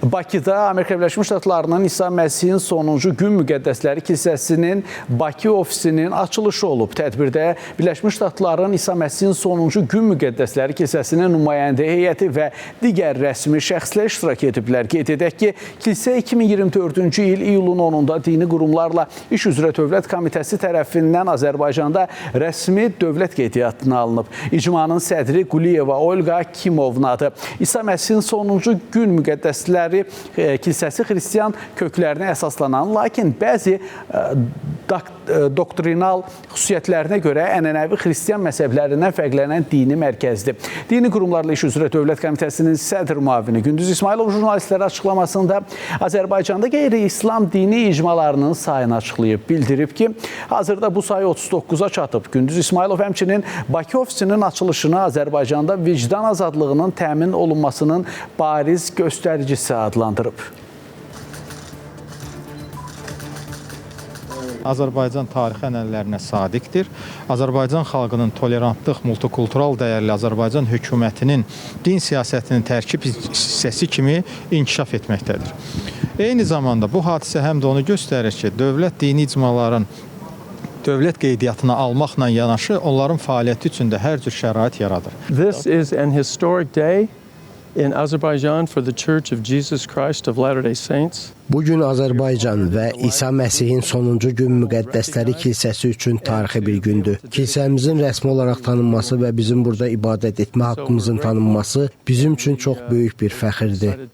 Bakıda Amerika Birləşmiş Ştatlarının İsa Məsihin sonuncu gün müqəddəsləri kilsəsinin Bakı ofisinin açılışı olub. Tədbirdə Birləşmiş Ştatların İsa Məsihin sonuncu gün müqəddəsləri kilsəsinin nümayəndə heyəti və digər rəsmi şəxslər iştirak ediblər. Qeyd edək ki, kilsə 2024-cü il iyulun 10-da dini qurumlarla İş üzrə Dövlət Komitəsi tərəfindən Azərbaycanda rəsmi dövlət qeydiyyatına alınıb. İcmanın sədri Quliyeva Olqa Kimovnadır. İsa Məsihin sonuncu gün müqəddəsləri kilsəsi xristian köklərinə əsaslanan, lakin bəzi doktrinal xüsusiyyətlərinə görə ənənəvi xristian məzhəblərindən fərqlənən dini mərkəzdir. Dini qurumlarla İş üzrə Dövlət Komitəsinin sədr müavini Gündüz İsmayılov jurnalistlərə açıqlamasında Azərbaycanda qeyri-İslam dini icmalarının sayını açıqlayıb. Bildirib ki, hazırda bu sayı 39-a çatıb. Gündüz İsmayılov həmçinin Bakı ofisinin açılışını Azərbaycanda vicdan azadlığının təmin olunmasının bariz göstəricisi adlandırıb. Azərbaycan tarixi ənənələrinə sadiqdir. Azərbaycan xalqının tolerantlıq, multikultural dəyərli Azərbaycan hökumətinin din siyasətinin tərkib hissəsi kimi inkişaf etməkdədir. Eyni zamanda bu hadisə həm də onu göstərir ki, dövlət dini icmaların dövlət qeydiyyatına almaqla yanaşı onların fəaliyyəti üçün də hər cür şərait yaradır. This is an historic day in Azerbaijan for the Church of Jesus Christ of Latter-day Saints. Bu gün Azərbaycan və İsa Məsihin sonuncu gün müqəddəsləri kilsəsi üçün tarixi bir gündür. Kilsəmizin rəsmi olaraq tanınması və bizim burada ibadət etmə haqqımızın tanınması bizim üçün çox böyük bir fəxirdir.